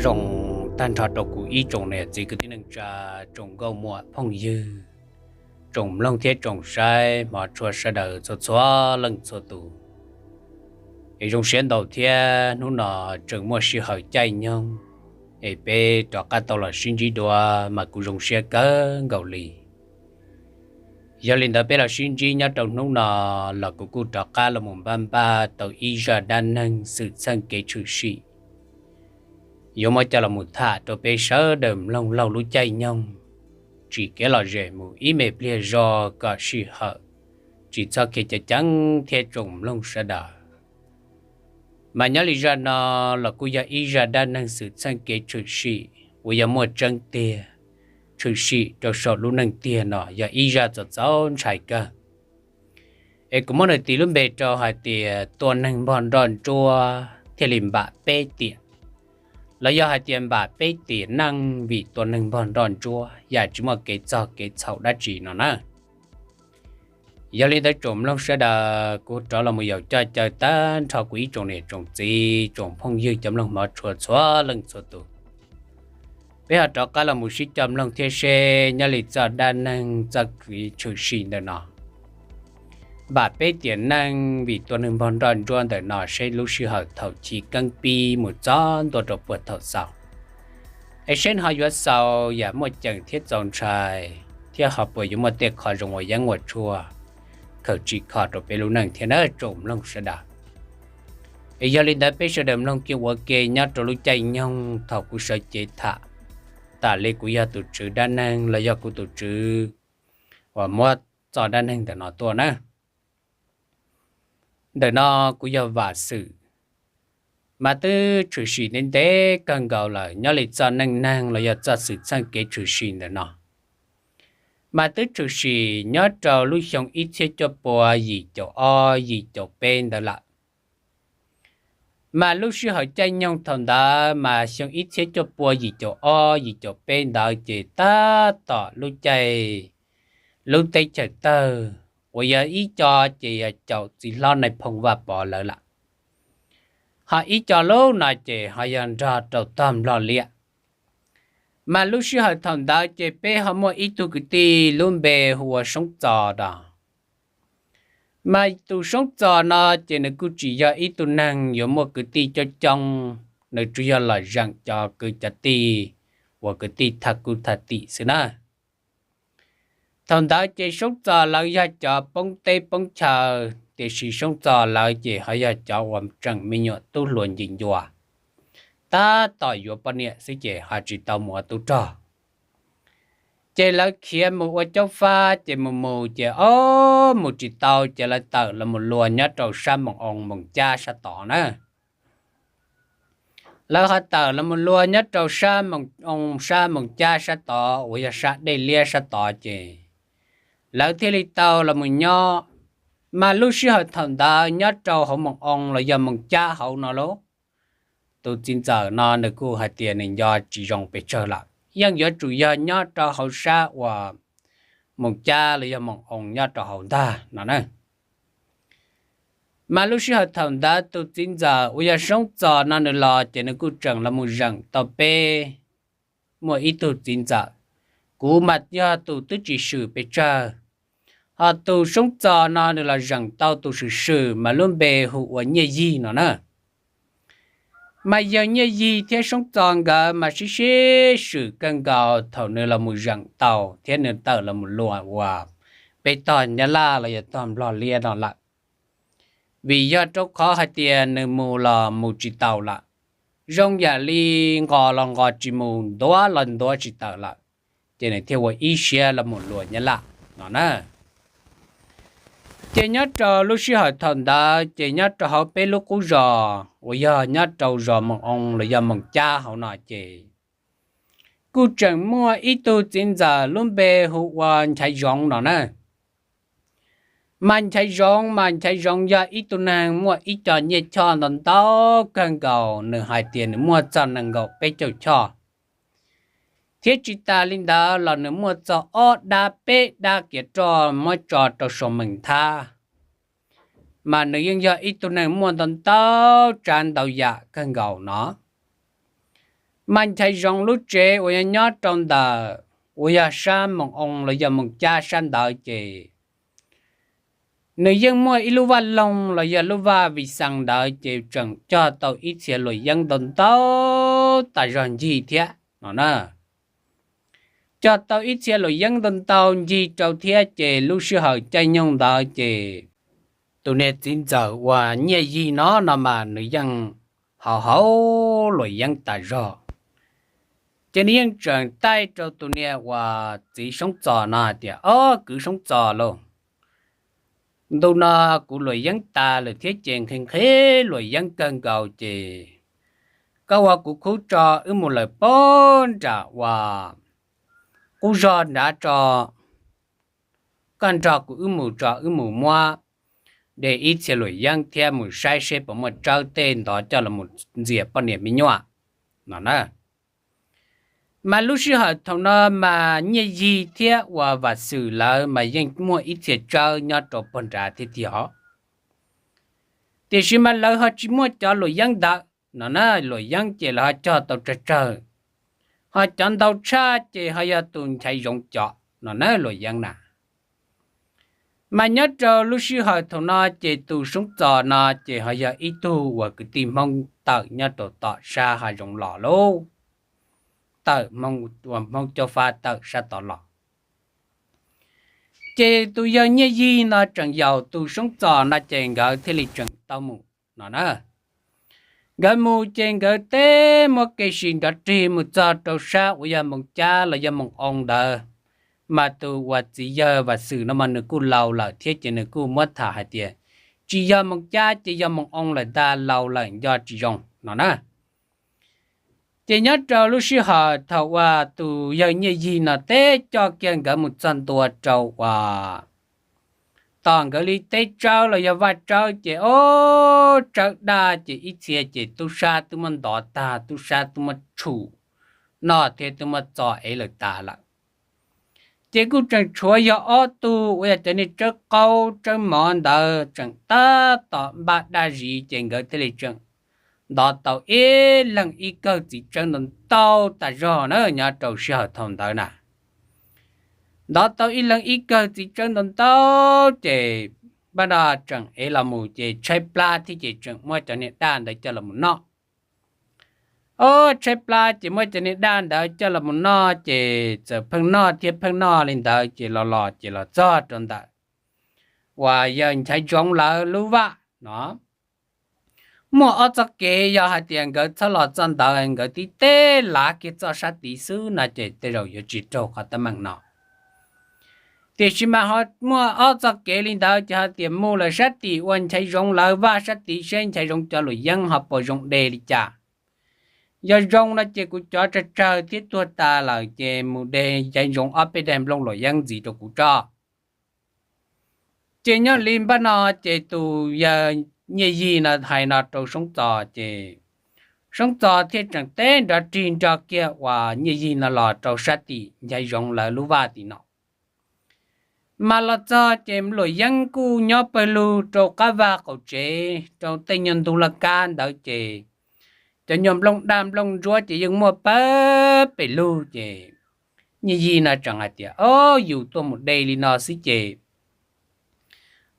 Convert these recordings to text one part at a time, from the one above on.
Zoo tag nrho rau kuv ib tsoom niam txiv kwv tij neej tsa, tsoom nkauj muam phooj ywg, tsoom mloog thiab tsoom saib hmov tshua sawv daws txhua txhua leej txhua tus. Es zoo siab ntau thiab hnub no tseem muaj sij hawm caij nyoog es peb rov qab tau los sib ntsib dua mas kuv zoo siab kawg nkaus li. Yog li ntawd peb los sib ntsib nyob rau hnub no los kuv kuj rov qab los mus npaj npaj tau ib zaj dab neeg xwm txheej kev tshwm sim yuav muab coj los mus tham rau peb sawv daws mloog laug lub caij nyoog, tsim kev lom zem mus ib me pliag zog kom sij hawm tsis txhob khiav ceev ceev thiab tsoom mloog sawv daws. Mas nyob li zaj no los kuj yog ib zaj dab neeg xwm txheej kev tshwm sim uas yog muaj tseeb tiag, tshwm sim rau saum lub neej tiag no yog ib zaj txaus txaus ntshai kawg. Es kuv muab nws tis lub npe rau hais tias tua neeg npog nroj ntsuab thiaj li npam peb tiam, los yog hais tias npam peb tiam neej vim tua neeg npog nroj ntsuab yam tsis muaj kev txog kev txhaum dab tsi no na. Yog li ntawd tsoom mloog sawv daws kuv rov los mus yaum coj caw tag nrho kuv ib tsoom niam tsoom txiv tsoom phooj ywg cov mloog hmov tshua txhua leej txhua tus. Peb ho rov qab los mus sib coj mloog thiab seb nyob li txoj dab neeg txoj kev tshwm sim ntawm no, npam peb tiam neej vim tua neeg npog nroj ntsuab ntawm no seb lub sij hawm thaum chiv keeb pib mus txog ntua rau puag thaum xaus, es seb ho yuav xaus yam muaj ceem thiab txaus ntshai, thiab ho puas yuav muaj tej qho zoo ua yeeb ua tshuaj khaws tsim kho rau peb lub neej thiab na tsoom mloog sawv daws. Es yog li ntawd peb sawv daws mloog kiag ua ke nyob rau lub caij nyoog thaum kuv sawv cev tham, tam li kuv yog tus tswv dab neeg los yog kuv tus tswv uas muab txoj dab neeg ntawm no tuaj na. Ntawm no kuv yog Vam Xwm, mas twb tshwm sim ntev ntev kawg nkaus lawm nyob li txoj neej neeg los yog txoj xwm txheej kev tshwm sim ntawm no, mas twb tshwm sim nyob rau lub xyoo ib txhiab cuaj pua yim caum ob yim caum peb ntawd lawm. Mas lub sij hawm caij nyoog thaum ntawd mas xyoo ib txhiab cuaj pua yim caum ob yim caum peb ntawd ces tab tom lub caij lub teb chaws tawg uas yog ib co ces yog caum txiv hlob Nais Phoo Vaj Pov lawv lawm, ho ib co lub no ces ho yog nrog rau tog Nplog Liab. Mas lub sij hawm thaum ntawd ces peb ho muaj ib tug kwv tij lub npe hu ua Soob Txos os. Mas tus Soob Txos no ces nws kuj tsis yog ib tug neeg yuav muaj kwv tij coob coob, nws tsuas yog los zeem cov kwv cov tij uas kwv tij thaj kub thaj tim xwb na. Thaum ntawd ces Soob Txos lawv yog cov poob teb poob chaw, tiam sis Soob Txos lawv ces ho yog cov uas tseem me nyuam tub hluas ncim ncua, tab tom yuav poj niam xwb ces ho tsis tau mus ua tub rog. Ces lawv khiav mus ua caub fab ces mus mus ces ob mus tsis tau ces lawv tawm los mus luag nyob rau sab Moos Oo Moos Cab sab tod na. Lawv ho tawm los mus luag nyob rau sab Moos Oo sab Moos Cab sab tod uas yog sab Dej Liab sab tod ces lawv thiaj li tau los mus nyob. Mas lub sij hawm thaum ntawd nyob rau hauv Moos Oo los yog Moos Cab hauv no lauj, tus txiv ntxawm no nws kuj hais tias nws nco tsis zoo pes tsawg lawm, yeej yuav tsum yog nyob rau hauv sab uas Moos Cab los yog Moos Oo nyob rau hauv ntag no na. Mas lub sij hawm thaum ntawd tus txiv ntxawm uas yog Soob Txos no nws los ces nws kuj tseem los mus zeem tau peb muaj ib tug txiv ntxawm, kuv mas yog tus twb tsis swm pes tsawg, ho tus Soob Txos no nws los zeem tau tus swm swm mas lub npe hu ua Nyiaj Yig no na. Mas yawg Nyiaj Yig thiab Soob Txos nkawd mas sib sib swm kawg nkaus thaum nws los mus zeem tau thiab nws tawm los mus luag ua peb tog Nyab Laj los yog tog Nplog Liab no lawm. Vim yog rau qhov hais tias nws mus los mus tsis taus lawm, zoo yam li nqos los nqos tsis mus, ntuav los ntuav tsis tawm lawm, ces nws thiaj ua ib siab los mus luag Nyab Laj no na. Ces nyob rau lub sij hawm thaum ntawd ces nyob rau hauv peb lub qub zos uas yog nyob rau zos Moos Oo los yog Moos Cab hauv no ces kuj tseem muaj ib tug txiv ntxawm lub npe hu ua Nchaiv Zoov no na. Mas Nchaiv Zoov mas Nchaiv Zoov yog ib tug neeg muaj ib co nyiaj choj ntau ntau kawg nkaus, nws hais tias nws muaj txog nees nkaum peb caug choj, thiab tsis tas li ntawd los nws muaj txog ob dab peb dab kiav roj muab tso rau saum meem nthab. Mas nws yeej yog ib tug neeg muaj ntau ntau tsav ntau yam kawg nkaus no. Mas Nchaiv Zoov lub tsev uas yog nyob rau ntawm uas yog sab Moos Oo los yog Moos Cab sab ntawd ces nws yeej muaj ib lub vaj loog los yog lub vaj Vis Xaas ntawd ces tseem cog tau ib txhia luam yeeb ntau ntau tas zog ncig thiab no na. Cog tau ib txhia luam yeeb ntau ntau ncig rau thiab ces lub sij hawm caij nyoog ntawd ces tus niag txiv ntxawm uas Nyiaj Yig no no mas nws yeej haus haus luam yeeb tas zog. Ces nws yeej tseem taij rau tus niag uas txiv Soob Txos no hais tias, Ob, kwv Soob Txos lauj, ntu no kuv luam yeeb tas lawm thiab ces nqhis nqhis luam yeeb kawg nkaus ces koj ua kuv khub tso wb mus lawm pab nram uas qub zog nrad tso, koj nrog kuv wb mus tso wb mus muab de ib txhia luam yeeb thiab mus saib seb puas muaj tsawb tej ntov coj los mus ntxias poj niam me nyuam no na. Mas lub sij hawm thaum no mas Nyiaj Yig thiab uas Vam Xwm lawv mas yeej muaj ib txhia tsawb nyob rau puag nrad thiab tiag os. Tiam sis mas lawv ho tsis muaj cov luam yeeb ntawd no na, luam yeeb ces lawv ho cog tau tsawg tsawg, ho cov ntau tshaj ces ho yog tus Nchaiv Zoov cov no na luam yeeb na. Mas nyob rau lub sij hawm thaum no ces tus Soob Txos no ces ho yog ib tug uas kwv tij Hmoob tawm nyob rau tom sab hav zoov los lauj, tawm Hmoob, uas Hmoob Caub Fab tawm sab tod los. Ces tus yawg Nyiaj Yig no tseem yaum tus Soob Txos no ces nkawd thiaj li tseem tau mus no na. Nkawd mus ces nkawd teb muab kev sim nrov rig mus txog rau sab uas yog Moos Cab los yog Moos Oo ntawd, mas tus uas txiv yawg Vam Xwm no mas nws kuj laus lawm thiab ces nws kuj muab tham hais tias, Tsis yog Moos Cab ces yog Moos Oo lawm ntag, laus lawm nco tsis zoo no na. Ces nyob rau lub sij hawm thaum uas tus yawg Nyiaj Yig no teb coj kiag nkawd mus txog ntua rau uas tom nkawd li teb tsawb los yog vaj tsawb ces ob, tsawb daj ces ib txhia ces tub sab twb muab ntov tag, tub sab twb muab tshum noj thiab twb muab txo ev lawm tas lawm. Ces kuj tseem tshuav yog ob tug uas yog cov niag tsawb qaub tsawb mov ntawd tseem tab tom npaj daj zis ces nkawd thiaj li tseem ntov tau ib leeg ib kawg txiv tsawb ntau ntau tas zog na nyob rau sij hawm thaum ntawd na. Ntov tau ib leeg ib kawg txiv tsawb ntau ntau ces npaj no tseem ev los mus ces tshaib plab thiab ces tseem muab cov niag daj ntawd coj los mus noj. Ob, tshaib plab ces muab cov niag daj ntawd coj los mus noj ces txawm pheej noj thiab pheej noj li ntawd ces los los ces los txog rau ntawm uas yawg Nchaiv Zoov lawv lub vaj no. Muaj ob txoj kev, yog hais tias nkawd txhob los txoj ntawd nkawd tib teb lav kiag txoj sab tid xwb no ces tej zaum yuav tsis raug qhov teeb meem no. Tiam sis mas ho muaj ob txoj kev li ntawd ces hais tias mus lawm sab tim uas Nchaiv Zoov lawv vaj sab tid seb Nchaiv Zoov cov luam yeeb ho puas zoo de li cas. Yog zoo no ces kuv cov tsawg tsawg thiab tuag tas lawm ces mus de Nchaiv Zoov ob peb daim nplooj luam yeeb ntxiv rau kuv tso. Ces nyob li npaj no ces tus yawg Nyiaj Yig no hais no rau Soob Txos ces Soob Txos thiaj tseem teb nrov rig nrog kiag uas Nyiaj Yig no los rau sab tim Nchaiv Zoov lawv lub vaj tim no. Mas los txog ces luam yeeb kuj nyob pawg lug rau qab vaj qaum tsev rau tej nyuag ntug laj kab ntawd ces cov nyuag nplooj daj nplooj ntsuab ces yeej muaj pawg pes lug ces Nyiaj Yig no tseem hais tias, Ob, yus tuaj mus de li no xwb ces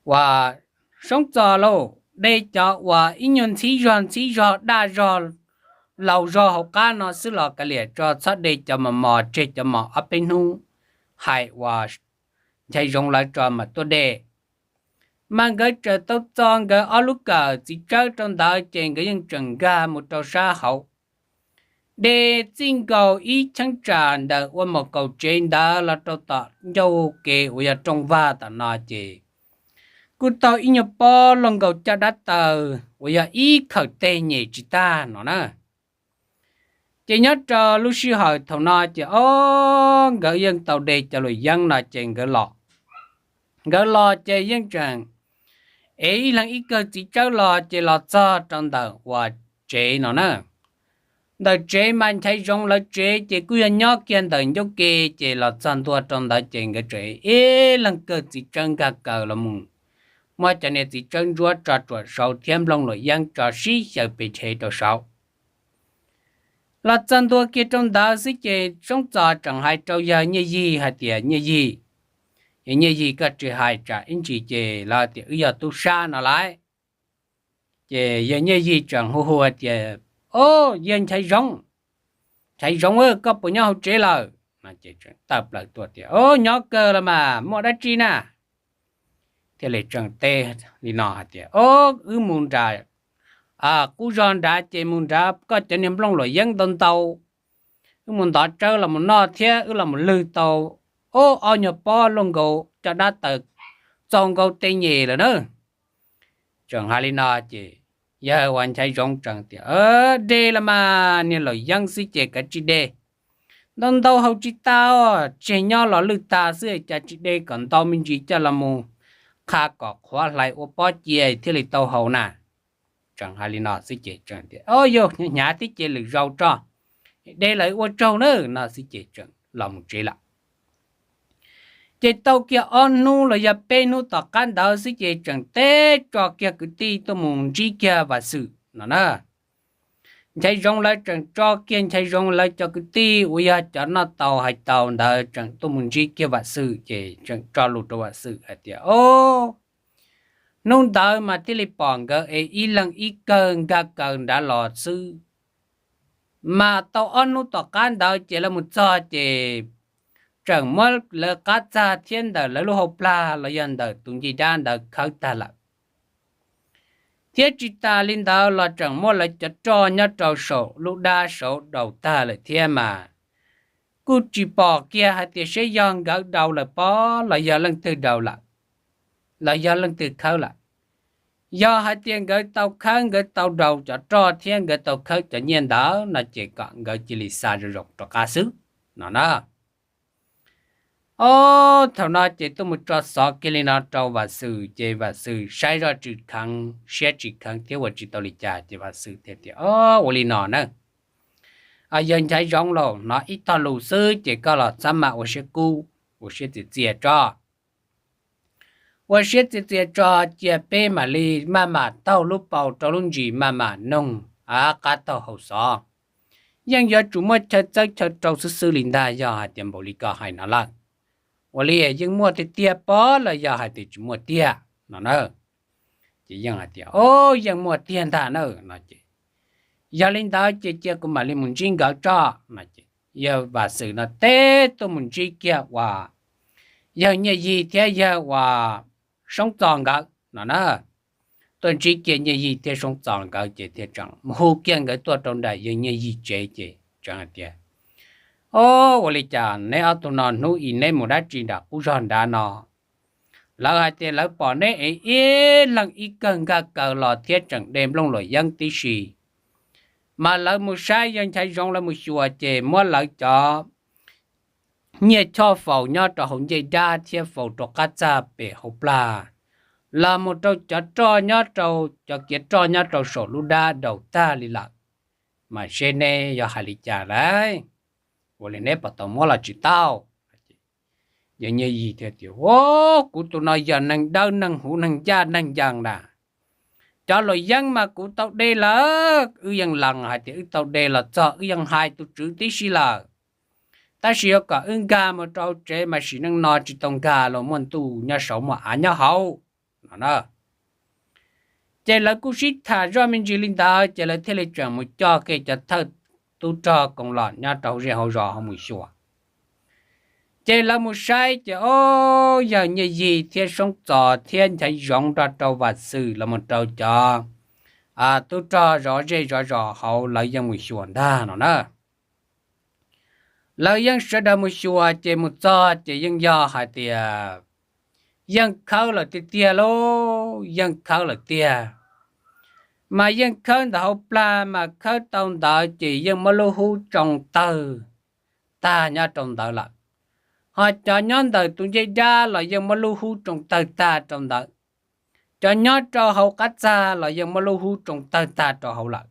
uas Soob Txos lauj, de cov uas ib nyuag ntxhib zog ntxhib zog daj zog laus zog hauv qab no xwb los kav liam tso, txhob de cov mos mos, tseg cov mos ob peb hnub hais uas Nchaiv Zoov lawv tso mas tuaj de. Mas nkawd txawm tau txo nkawd ob lub kawm txiv tsawb rau ntawd ces nkawd yeej tseem nkag mus rau sab hauv, de txij nkaus ib cheeb tsam ntawm ua mos kaum tsev ntawd los rau tom ncauj kev uas yog rooj vag tom no ces kuj tau ib nyuag pob luaj nkaus caj dab taw uas yog ib khawm teg nyem tsis tag no na. Ces nyob rau lub sij hawm thaum no ces ob, nkawd yeej tau de cov luam yeeb no ces nkawd los, nkawd los ces yeej tseem ev ib leeg ib kawg txiv tsawb los ces los txog rau ntawm uas tsev no na. Ntawm tsev mas Nchaiv Zoov lawv tsev ces kuj yog nyob kiag ntawm ncauj ke ces los txog ntua rau ntawd ces nkawd tseem ev ib leeg kawg txiv tsawb nkag kaws los mus, muab cov niag txiv tsawb ntsuab tso ruam saud thiab nplooj luam yeeb tso sib xyaw pes rhe rau saud. Los txog ntua kiag rau ntawd xwb ces Soob Txos tseem hais rau yawg Nyiaj Yig hais tias, Nyiaj Yig, yawg Nyiaj Yig, koj tsis hais tsam ib ntsis ces lawv tias wb yog tub sab no lawm. Ces yawg Nyiaj Yig tseem hu hu hais tias, Au, yawg Nchaiv Zoov, Nchaiv Zoov, koj puas nyob hauv tsev lawm? Tawm plaws tuaj tias, Au, nyob kawg los mas, muaj dab tsi na? Thiaj li tseem teb li no hais tias, Au, wb mus nram qub zog nrad ces mus nrad koj cov niag nplooj luam yeeb ntau ntau, wb mus ntov tsawb los mus noj thiab wb los mus lwg tau, au, ob nyuag pob luaj nkaus cov dab taws txaus nkaus tej nyem lawm na. Tseem hais li no ces yawg uas Nchaiv Zoov tseem tias, De los mas, niag luam yeeb xwb ces kav tsij de, ntau ntau haus tsis tau, tseg nyob los lwj tag xwb, cas tsis de kom ntau me ntsis coj los mus qha kom qhuav hlais ua pob cia thiaj li tau haus na. Tseem hais li no xwb ces tseem tias, Au, yog hnyav thiab ces lwm zaus tso, de lawm ua tsaug na, no xwb ces tseem los mus tsev lawm. Ces tau kiag ob hnub los yog peb hnub tom qab ntawd xwb ces tseem teb tso kiag kwv tij tuaj mus ntsib kiag Vam Xwm no na. Nchaiv Zoov lawv tseem tso kiag Nchaiv Zoov lawv cov kwv tij uas yog cov noj tau hais tau ntawd tseem tuaj mus ntsib kiag Vam Xwm ces tseem tso lus rau Vam Xwm hais tias, Au, hnub ntawd mas thiaj li pom nkawd es ib leeg ib kawg nkag kaws nrad los xwb. Mas tau ob hnub tom qab ntawd ces lawv mus txog ces tseem muab lawv qab txag thiab ntawm lawv lub hauv plag los yog ntawm tus ncej dab ntawd khawb tag lawm. Thiab tsis tas li ntawd los tseem muab lawv cov roj nyob rau saum lub dab saud daus tag lawm thiab mas kuj tsis pom kiag hais tias seb yog nkawd daus lawm pob los yog leej twg daus lawm, los yog leej twg khawb lawm. Yog hais tias nkawd tau khawb, nkawd tau daus cov roj thiab nkawd tau khawb cov nyiaj ntawd no ces kom nkawd cia li xa zoo zoo rov qab xwb no na. Ob, thaum no ces tuaj mus tso xov kiag li no rau Vam Xwm ces Vam Xwm saib zoj tsis kheev siab tsis kheev thiab ua tsis tau li cas ces Vam Xwm thiaj tias, Ob, ua li no na, yawg Nchaiv Zoov lauj, hnov ib tog lus xwb ces koj los txhob mam ua siab kub ua siab txias txias tso. Ua siab txias txias tso, cia peb mam li maj mam taug lub paus rau lub ntsis maj mam noog qab taug hau xov. Yeej yuav tsum muaj chaw txawb chaw rau xwb xwb li ntag yog hais tias npaum li koj hais no lawm. Ua li yeej muaj tiag tiag pob los yog hais tias tsis muaj tiag no na? Ces yeej hais tias, Au, yeej muaj tiag ntag na no ces, Yog li ntawd ces cia kuv mam li mus ntsib nkawd tso no ces yawg Vam Xwm no teb tuaj mus ntsib kiag uas yawg Nyiaj Yig thiab yawg uas Soob Txos nkawd no na. Tuaj ntsib kiag Nyiaj Yig thiab Soob Txos nkawd ces thiaj tseem hu kiag nkawd tuaj rau nram yawg Nyiaj Yig tsev ces tseem hais tias, Au, ua li cas neb ob tug no hnub i neb mus dab tsi nram qub zog nrad no? Lawv hais tias lawv pom neb es ib leeg ib kawg nkag kaws los thiab tseem de nplooj luam yeeb tib si. Mas lawv mus saib yawg Nchaiv Zoov lawv mus xyuas ces muab lawv cov nyiaj choj faus nyob rau hauv ncej dab thiab faus rau qab txag pem hauv plag, los mus rau cov roj nyob rau, cov kiav roj nyob rau saum lub dab daus tag li lawm. Mas seb neb yog hais li cas lawm? Ua li neb puas tau muab los tsis tau? Yawg Nyiaj Yig thiaj tias, Au, kuv tus no yog neeg dawb neeg huv neeg ncaj neeg ncees na. Cov luam yeeb mas kuv tau de lawm, wb yeej lees hais tias wb tau de los txog wb yeej hais tus tswv tib si lawm. Tab sis yuav kom wb nkag mus rau tsev mas sim neej no tsis tau nkag los muaj ntuj nyob saud muaj av nyob hauv no na. Ces lawv kuj sib tham zoj me ntsis li ntawd ces lawv thiaj li tseem mus coj kiag cov thawj tub rog koos los nyob rau hauv zej hauv zos ho mus xyuas. Ces lawv mus saib ces, au, yawg Nyiaj Yig thiab Soob Txos thiab Nchaiv Zoov nrog rau Vam Xwm los mus rau cov tub rog zov zej zov zos hauv lawv yeej mus xyuas ntag no na. Lawv yeej sawv daws mus xyuas ces mus txog ces yeej yog hais tias yeej khawb lawm tiag tiag lauj, yeej khawb lawm tiag. Mas yeej khawb ntawm hauv plag mas khawb tau ntawd ces yeej muab lub hub tsoo tawg tag nyob rau ntawd lawm. Ho cov nyob ntawm tus ncej dab los yeej muab lub hub tsoo tawg tag rau ntawd. Cov nyob rau hauv qab txag los yeej muab lub hub tsoo tawg tag rau hauv lawm.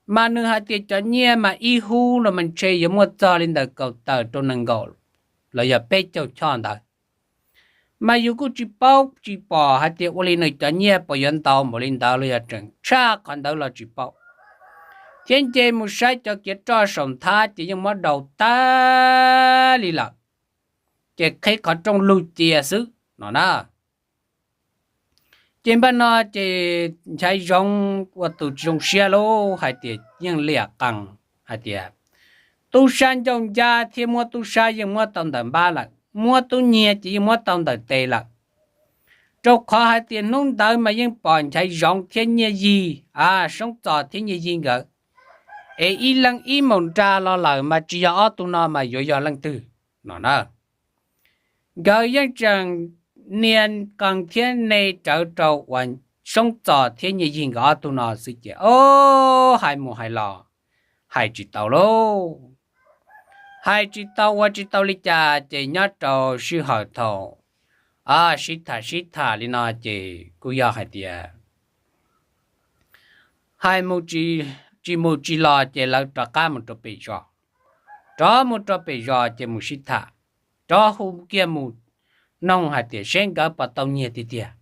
Mas nws hais tias cov nyiaj mas ib hub no mas ntshe yuav muaj txog li ntawm kaum tawm rau nees nkaum los yog peb caug choj ntawd. Mas yus kuj tsis paub tsis pom hais tias ua li nws cov nyiaj puas yuav ntau npaum li ntawd los yog tseem tshaj qhov ntawd los tsis paub. thiab nce mus saib cov kiav roj saum nthab ces yeej muab daus tag li lawm, ces qhib qhov rooj lug cia xwb no na. Ces npaj no ces Nchaiv Zoov ua tus tsis zoo siab lauj, hais tias yeej liam qees hais tias tub sab ncauj ncab thiab muab tub sab yeej muab tau ntawm npab lawm, muab tub nyiag ces yeej muab tau ntawm tes lawm, rau qhov hais tias hnub ntawd mas yeej pom Nchaiv Zoov thiab Nyiaj Yig, a, Soob Txos thiab Nyiaj Yig nkawd es ib leeg ib maus nra los lawm mas tsis yog ob tug no mas yuav yog leej twg no na. Nkawd yeej tseem nias qees thiab ne rawv rau uas Soob Txos thiab Nyiaj Yig nkawd ob tug no xwb ces, o, hais mus hais los hais tsis tau lauj. Hais tsis tau ua tsis tau li cas ces nyob rau sij hawm thaum, a, sib tham sib tham li no ces kuj yog hais tias hais mus tsis mus tsis los ces lawv rov qab mus rau pem zos. Rov mus rau pem zos ces mus sib tham, rov hu kiag mus noog hais tias seb nkawd puas tau nyiag tiag tiag.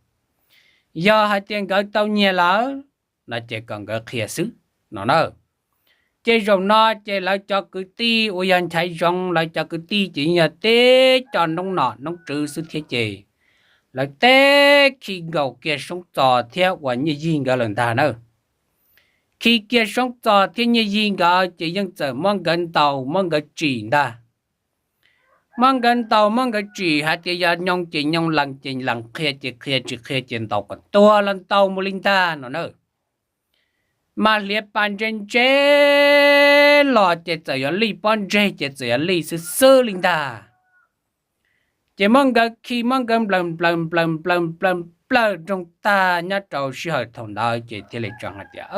Yog hais tias nkawd tau nyiag lawm no ces kom nkawd qhia xwb no na. Ces zaum no ces lawv cov kwv tij uas yog Nchaiv Zoov lawv cov kwv tij ces yeej yog teb co noob nom noob tswv xwb thiab ces lawv teb khi nkaus kiag Soob Txos thiab uas Nyiaj Yig nkawd lawm ntag na. Khi kiag Soob Txos thiab Nyiaj Yig nkawd ces yeej txawm muab nkawd ntaus muab nkawd tsim ntag. Muab nkawd ntaus muab nkawd tsim hais tias yog nyoo ces nyoo, lees ces lees, qhia ces qhia, tsis qhia ces ntaus kom tuag los ntaus mus li ntag no na. Mas hliav pas ntse ntse los ces txawm yuav lij, pob ntseg ces txawm yuav lij xwb xwb li ntag. Ces muab nkawd khi muab nkawd nplawm nplawm nplawm nplawm nplawm nplawm nroog tag nyob rau sij hawm thaum ntawd ces thiaj li tseem hais tias,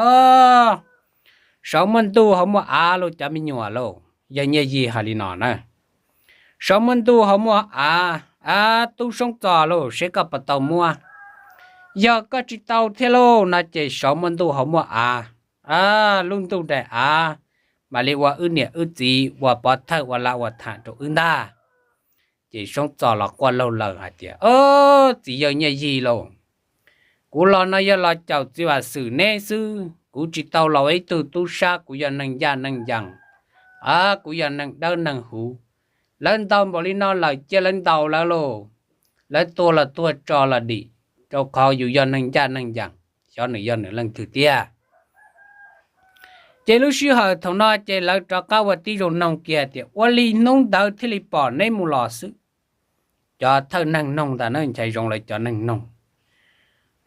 saum muaj ntuj hauv muaj av lauj cov me nyuam lauj, yog Nyiaj Yig hais li no na. Saum muaj ntuj hauv muaj av, a, tub Soob Txos lauj, seb koj puas tau muab. Yog koj tsis tau thiab lauj no ces saum muaj ntuj hauv muaj av, a, lub ntuj daim av mam li ua wb niam wb txiv ua pov thawj ua laj ua tham rau wb ntag. Ces Soob Txos los quaj laug lawm hais tias, o, txiv yawg Nyiaj Yig lauj, kuv los no yog los caum txiv Vam Xwm neb xwb, kuv tsis tau los ua ib tug tub sab, kuv yog neeg ncaj neeg ncees, a, kuv yog neeg dawb neeg huv. Lawv ntaus npaum li no lawm cia lawv ntaus lawv lauj, lawv tua los tuag tso los dim, rau qhov yus yog neeg ncaj neeg ncees, xyov nws yog nws leej twg tiag. Ces lub sij hawm thaum no ces lawv rov qab ua tib zoo noog kiag tias, ua li hnub ntawd thiaj li pom neb mus los xwb? Cov thawj neeg noog ntag na, Nchaiv Zoov lawv cov neeg noog,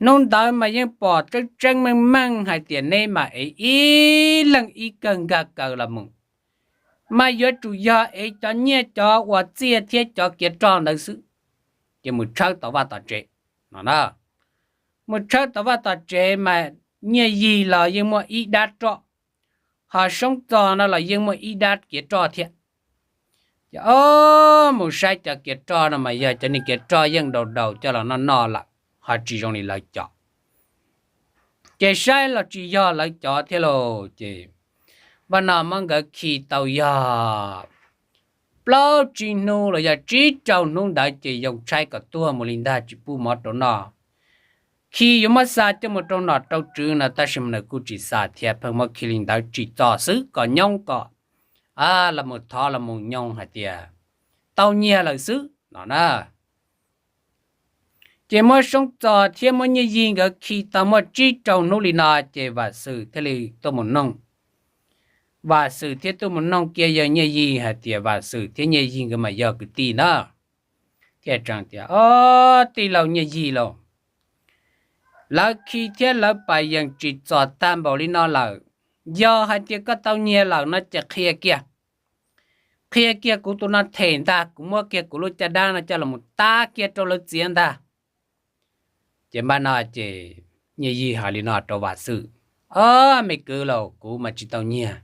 hnub ntawd mas yeej pom tseeb tseeb meej meej hais tias neb mas ev ib leeg ib kawg nkag kaw los mus, mas yuav tsum yog ev cov nyiaj cov uas txiaj thiab cov kiav roj ntawd xwb. Ces mus tshawb tom vaj tom tsev no na. Mus tshawb tom vaj tom tsev mas Nyiaj Yig los yeej muaj ib dab roj, ho Soob Txos no los yeej muaj ib dab kiav roj thiab. Ces, o, mus saib cov kiav roj no mas yog cov niag kiav roj yeej daus daus coj los noj noj lawm, ho tsis zoo li lawv cov. Ces saib los tsis yog lawv cov thiab lauj. Ces npaj no muab nkawd khi tau yog plaub tsib hnub los yog tsib rau hnub ntawd ces yoo tshaib kom tuag mus li ntag, tsis pub mov rau noj. Khi yuav muab xa coj mus rau nom rau tswv no tab sis mas nws kuj tsis xa thiab, pheej muab khi li ntawd tsim txom xwb kom nyoo kom, a, los mus thov los mus nyoo hais tias tau nyiag lawm xwb no na. Ces muab Soob Txos thiab muab Nyiaj Yig nkawd khi tau muaj tsib rau hnub li no ces Vam Xwm thiaj li tuaj mus noog. Vam Xwm thiaj tuaj mus noog kiag yawg Nyiaj Yig hais tias Vam Xwm thiab Nyiaj Yig nkawd mas yog kwv tij na. Thiaj tseem tias, o, tij laug Nyiaj Yig lauj, lawv khi thiab lawv pais yees tsim txom tag npaum li no lawm, yog hais tias koj tau nyiag lawm no ces qhia kiag. Qhia kiag kuv tus no them ntag, kuv muab kiag kuv lub caj dab no coj los mus tab kiag rau lawv txiav ntag. Ces npaj no ces Nyiaj Yig hais li no rau Vam Xwm, o, me kwv lauj, kuv mas tsis tau nyiag.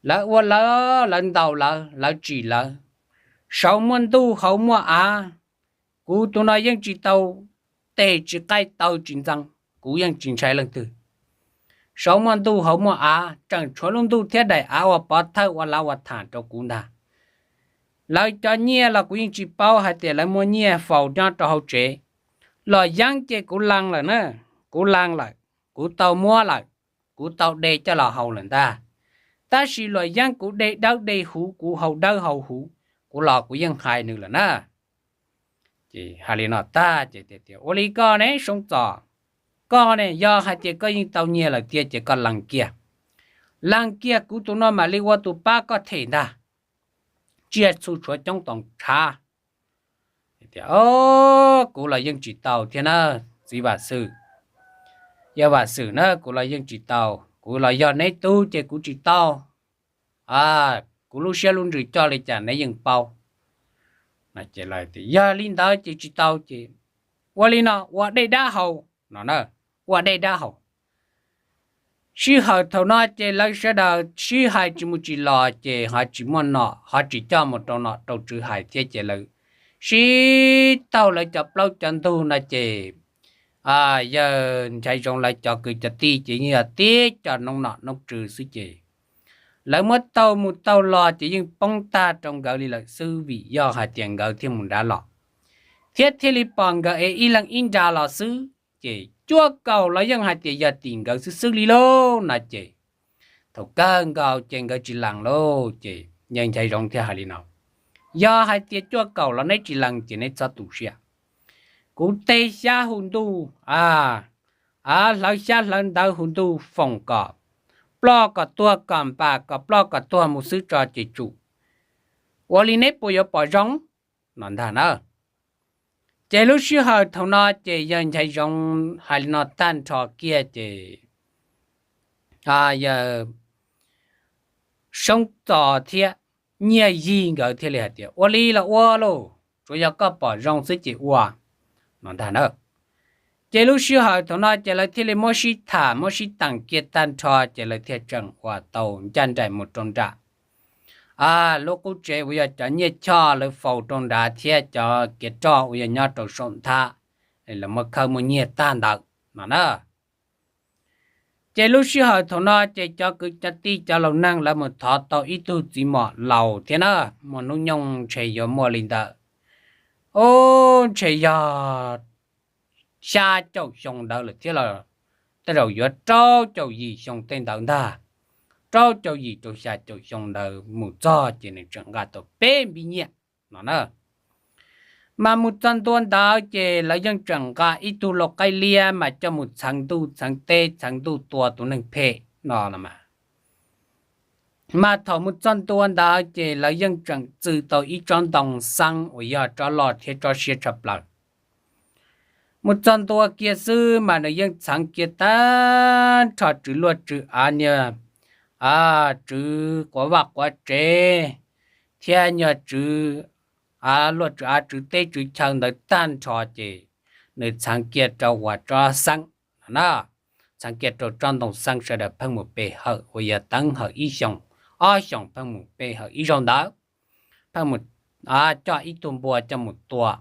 Lawv ua lawv, lawv ntaus lawv, lawv tsim lawv. Saum muaj ntuj hauv muaj av, kuv tus no yeej tsis tau tes tsis qaij taw tsis ntxeev, kuv yeej tsis ntshai leej twg. Saum muaj ntuj hauv muaj av, tseem tshuav lub ntuj thiab daim av ua pov thawj ua lav ua tham rau kuv ntag. Lawv cov nyiaj los kuv yeej tsis paub hais tias lawv muaj nyiaj faus nyob rau hauv tsev. Los yeeb ces kuv lees lawm na, kuv lees lawm, kuv tau muab lawm. kuv tau de coj los haus lawm ntag. Tab sis luag yeeb kuv de dawb de huv, kuv haus dawb haus huv, kuv los kuv yeej hais nws lawm na. Ces hais li no tag ces tias, Ua li koj ne Soob Txos, koj ne yog hais tias koj yeej tau nyiag lawm tiag ces koj lees kiag, lees kiag kuv tus no mam li ua tus pab koj them ntag, tsiaj txhu tshuav coob toom tshav. Tias, Kuv los yeej tsis tau thiab na, txiv Vam Xwm, yawg Vam Xwm na, kuv los yeej tsis tau, kuv los yog neb tug ces kuv tsis tau. Kuv lub siab lub ntsws coj li cas neb yeej paub. Yog li ntawd ces tsis tau ces ua li no, ua dej dab haus no, ua dej dab haus. Sij hawm thaum no ces lawv sawv daws sib hais tsis mus tsis los ces ho tsis muaj nom, ho tsis coj mus rau nom rau tswv hais thiab ces lawv sib taug lawv cov plaub cov ntug no ces yawg Nchaiv Zoov lawv cov kwv cov tij ces yeej yog tib co noob nom noob tswv xwb ces lawv muab taug mus taug los ces yeej poob tag rau nkawd li lawm xwb, vim yog hais tias nkawd thiaj mus nrad los thiab thiaj li pom nkawd es ib leeg ib nra los xwb ces cuaj kaum los yeej hais tias yog tim nkawd xwb xwb li lauj no ces thaum kawg nkaus ces nkawd tsis lees lauj ces yawg Nchaiv Zoov thiaj hais li no, Yog hais tias cuaj kaum los neb tsis lees ces neb txhob tu siab. Kuv teg xyab hu ntuj, a, hlawv xyab hlawv ntawv hu ntuj foom kom ploj kom tuag, kom npas kom ploj kom tuag mus xwb tso ces tsum. Ua li neb puas yuav pom zoo no ntag na. Ces lub sij hawm thaum no ces yawg Nchaiv Zoov hais li no tag nrho kiag ces yawg Soob Txos thiab Nyiaj Yig nkawd thiaj li hais tias, Ua li los ua lauj, tsuas yog koj pom zoo xwb ces ua no ntag na. Ces lub sij hawm thaum no ces lawv thiaj li muab sib tham muab sib teem kiag tag nrho ces lawv thiaj tseem uas tau ncaj nraim mus rau nram lub qub tsev uas yog cov nyiaj choj lawv faus rau nrad thiab cov kev roj uas yog nyob rau saum nthab, lawv muab khawb muab nyiag tag ntawd no na. Ces lub sij hawm thaum no ces cov kwv cov tij cov laus neeg lawv mus thov tau ib tug txiv mos laus thiab na, muaj hnub nyoog ntshe yuav muaj li ntawd, o, ntshe yog xya caum xyoo ntawd lawm thiab los tej zaum yuav rau caum yim xyoo tej ntawd ntag. Rau caum yim rau xya caum xyoo ntawd mus txog ces nws tseem nqa tau peb npib nyiaj no na. Mas mus txog ntua ntawd ces lawv yeej tseem nqa ib tug lau qaib liab mas coj mus txheev ntuj txheev teb txheev ntuj tua tus neeg phem no los mas. Mas thaum mus txog ntua ntawd ces lawv yeej tseem txwm tau ib tsob ntoo xeeb uas yog tsob loj thiab tsob siab tshaj plaws. Mus txog ntua kiag xwb mas nws yeej txheev kiag tag nrho tswv luaj tswv av, niag tswv quav vaj quav tsev thiab nyuag tswv luaj tswv av tswv teb tswv chaw ntawd tag nrho ces nws txheev kiag rau uas tsob xeeb no na. Txheev kiag rau tsob ntoo xeeb sawv daws pheej mus pe hawm uas yog teev hawm ib xyoos ob xyoos pheej mus pe hawm ib zaug ntawd, pheej mus coj ib tug npua coj mus tua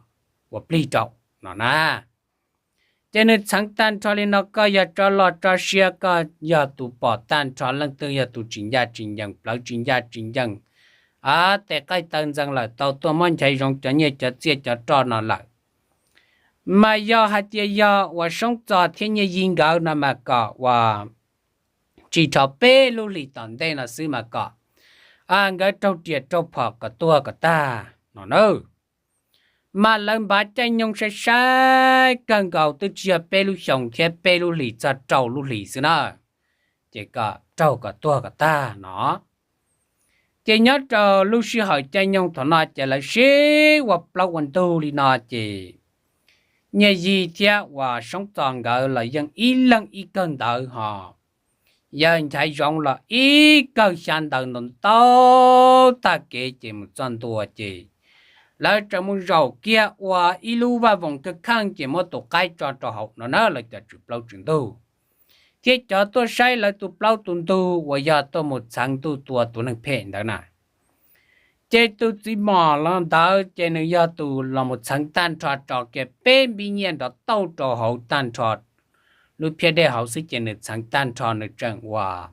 ua plig rau no na. Ces nws txheev tag nrho li no, koj yog tsob loj tsob siab, koj yog tus pom tag nrho, leej twg yog tus tsis ncaj tsis ncees, plawv tsis ncaj tsis ncees, tes qaij taw ntxees lawm tau tuaj muab Nchaiv Zoov cov nyiaj cov txiaj cov roj no lawm. Mas yog hais tias yog uas Soob Txos thiab Nyiaj Yig nkawd no mas kom uas tsis rho peb lub hlis tom ntej no xwb mas kom nkawd raug riam raug phom kom tuag kom tag no na. Mas lawv npav caij nyoog sai sai kawg nkaus twb tsis yog peb lub xyoos thiab peb lub hlis txog rau lub hlis xwb na, ces kom raug kom tuag kom tag no. Ces nyob rau lub sij hawm caij nyoog thaum no ces lawv sib ua plaub ua ntug li no ces Nyiaj Yig thiab uas Soob Txos nkawd los yeej ib leeg ib kawg ntawd ho. Yawg Nchaiv Zoov los ib kawg xya ntawd ntau ntau tag kev ces mus txog ntua ces lawv tseem mus zaum kiag ua ib lub vaj voos kawg kheej ces muab tus qaib tso rau hauv no na, lawv cov tswv plaub tswv ntug thiab cov tuaj saib lawv tus plaub tus ntug uas yog tuaj mus txheev ntuj tua tus neeg phem ntawd na. Ces tus txiv mos los ntawd ces nws yog tus los mus txheev tag nrho tso kiag peb npib nyiaj nrov tauj rau hauv tag nrho lub phiab dej hauv xwb ces nws txheev tag nrho nws tseem uas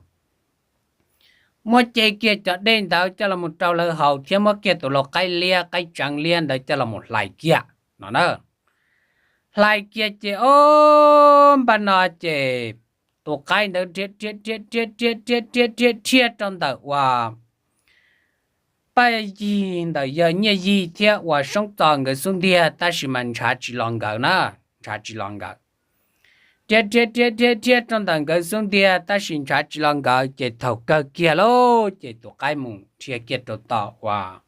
muab ce kiag cov dej ntawd coj los mus rau lawv haus thiab muab kiag tus lau qaib liab qaib tseev liab ntawd coj los mus hlais kiag no na. Hlais kiag ces o, npaj no ces tus qaib ntawd dhia dhia dhia dhia dhia dhia dhia rau ntawm uas Paj Yig ntawm yawg Nyiaj Yig thiab uas Soob Txos nkawd xub ntiag, tab sis mas ntshav tsis los nkawd na, ntshav tsis los nkawd. Dhia dhia dhia dhia dhia rau ntawm nkawd xub ntiag tab sis ntshav tsis los nkawd, ces thaum kawg kiag lauj ces tus qaib mus dhia kiag rau tom uas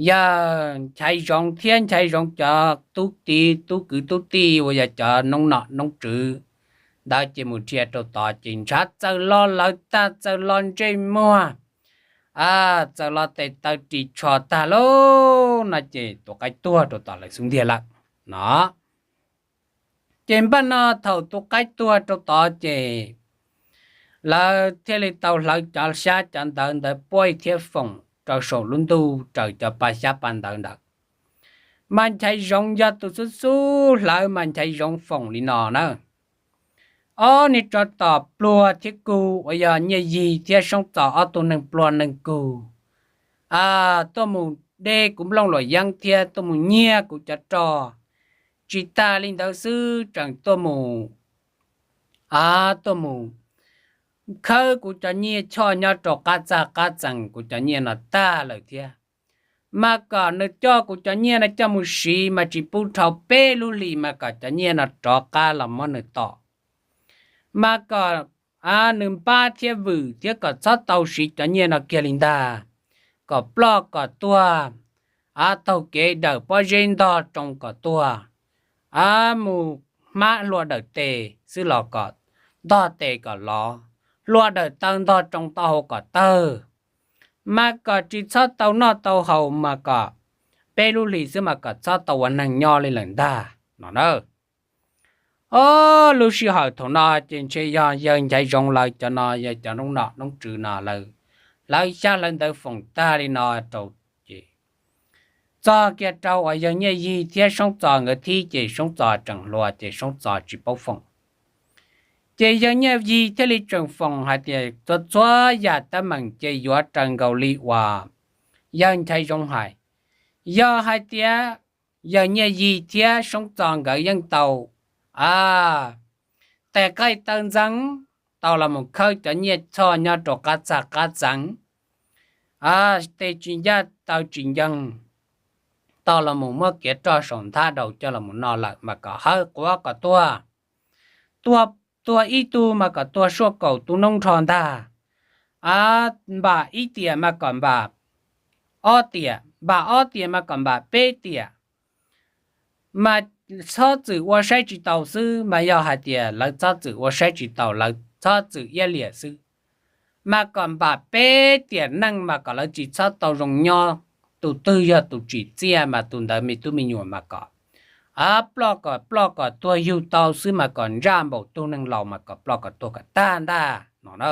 yawg Nchaiv Zoov thiab Nchaiv Zoov cov tub tij tub kwv tub tij uas yog cov noob nom noob tswv ntawd, ces mus dhia rau tod ces ntshav txawm los lawv tag, txawm los ntsej muag, txawm los tes taw ris tsho tag lauj no ces tus qaib tuag rau tom lawv xub ntiag lawm no. Ces npaj no thaum tus qaib tuag rau tod ces lawv thiaj li tau hlawv cov xyab cov ntawv ntawd puab thiab foom rau saum lub ntuj raws cov pa xyab pa ntawv ntawd. Mas Nchaiv Zoov yog tus xub xub hlawv, mas Nchaiv Zoov foom li no na: Ob niag tsov tom pluag thiab kug uas yog Nyiaj Yig thiab Soob Txos ob tug neeg pluag neeg kug tuaj mus de kuv nplooj luam yeeb thiab tuaj mus nyiag kuv cov rog, tsis tas li ntawd xwb tseem tuaj mus, a, tuaj mus khawb kuv cov nyiaj choj nyob rau qab txag qab txees, kuv cov nyiaj no tag lawm thiab. Mas kom nws coj kuv cov nyiaj no coj mus siv mas tsis pub dhau peb lub hlis mas kom cov nyiaj no rov qab los muab nws tom. Mas kom nws npab thiab vwm thiab kom txhob tau siv cov nyiaj no kiag li ntag, kom ploj kom tuag, a, taug kev dawm pob zeb ntog tsoo kom tuag, a, mus hmab hlua dawm tes xwb los kom ntog tes kom lov, hlua dawm taw ntog tsoo taub hau kom tawg. Mas kom tsis txhob tau noj tau haus mas kom peb lub hlis xwb mas kom txhob tau ua neeg nyob li lawm ntag no na. Ob lub sij hawm thaum no ces ntshe yog yawg Nchaiv Zoov lawv cov no yog cov noob nom noob tswv no lawv, lawv xyab lawv ntawv foom tag li no rau ces txog kiag rau uas yawg Nyiaj Yig thiab Soob Txos nkawd thib ces Soob Txos tseem hluas ces Soob Txos tsis paub foom. Ces yawg Nyiaj Yig thiaj li tseem foom hais tias txhua txhua yam teeb meem ces yuav raws nkaus li uas yawg Nchaiv Zoov hais. Yog hais tias yawg Nyiaj Yig thiab Soob Txos nkawd yeej tau, a, tes qaij taw ntxeev, tau los mus khawb cov nyiaj txhoj nyob rau qab txag qab txees, a, tes tsis ncaj taw tsis ncees, tau los mus muab kev roj saum nthab daus coj los mus noj lawm mas kom hawb quav kom tuag. Tuag, tuag ib tug mas kom tuag suaj kaum tus noob nrho ntag. A, npam ib tiam mas kom npam ob tiam, npam ob tiam mas kom npam peb tiam. Mas txhob txwm ua saib tsis taus xwb, mas yog hais tias lawv txhob txwm ua saib tsis taus, lawv txhob txwm iab liam xwb, mas kom npam peb tiam neej mas kom lawv tsis txhob tau zoo nyob. Tus twg yog tus tsim txiaj mas tus ntawd me tub me nyuam mas kom, a, ploj kom ploj kom tuag yug tau xwb mas kom ntsaj npaum tug neeg laus mas kom ploj kom tuag kom tag ntag no na.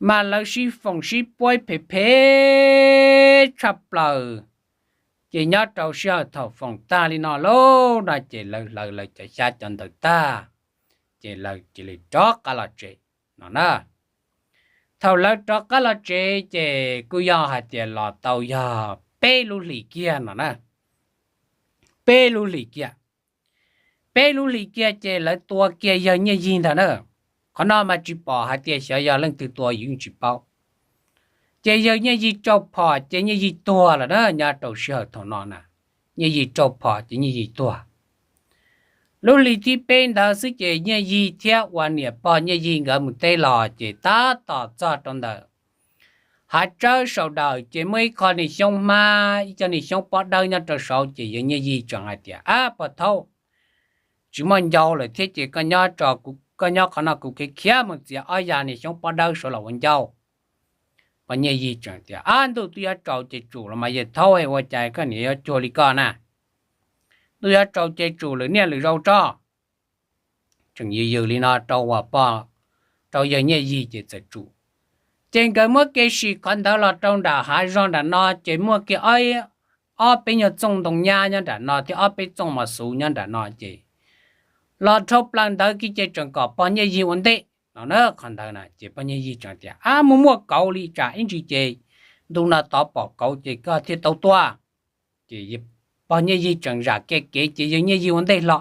Mas lawv sib foom sib puab phem phem tshaj plaws. Ces nyob rau sij hawm thaum foom tag li no lauj no ces lawv hlawv lawv cov xyab cov ntawv tag, ces lawv cia li rov qab los tsev no na. Thaum lawv rov qab los tsev ces kuj yog hais tias los tau yog peb lub hlis kiag no na. Peb lub hlis kiag, peb lub hlis kiag ces lawv tua kiag yawg Nyiaj Yig ntag na. Qhov no mas tsis pom hais tias xyov yog leej twg tua yus yeej tsis paub. Ces yawg Nyiaj Yig raug phom ces Nyiaj Yig tuag lawm na, nyob rau sij hawm thaum no na. Nyiaj Yig raug phom ces Nyiaj Yig tuag. Lub hlis thib peb ntawd xwb ces Nyiaj Yig thiab uas niam pog Nyiaj Yig nkawd mus teb los ces tab tom txog rau ntawm hav tsawb saum dawm ces muaj ib qho niag xyoob hmab, ib co niag xyoob pob dawb nyob rau saud ces yawg Nyiaj Yig tseem hais tias, Ab pog thaub, tsis muaj ncau lawm thiab ces koj nyob qhov no kuv khiav khiav mus txiav ob ya niag xyoob pob dawb saud los ua ncau. Pog Nyiaj Yig tseem tias, Ab ntuj twb yuav tsaus ces tsum los mas yawg thaub, ua cas koj niam yuav cuag li koj na. Ntuj yuav tsaus ces tsum lwm niaj lwm zaus tso. Tseem yws yws li no rau uas pog, rau yawg Nyiaj Yig ces txawm tsum. Ces nkawd muab kev sim qhov ntawd los rau nram hav zog nram no ces muaj kiag ob peb nyuag txooj ntoo nyab nyob nram no thiab ob peb txooj mos xuv nyob nram no ces los dhau plaws ntawd kiag ces tseem kom pog Nyiaj Yig ua ntej no na. Qhov ntawd na ces pog Nyiaj Yig tseem tias, Ab muaj muaj kauv li tsam ib ntsis ces ntu no tod pom kauv ces koj thiaj tau tua. Ces pog Nyiaj Yig tseem zam kiag kev ces yawg Nyiaj Yig ua ntej hlo.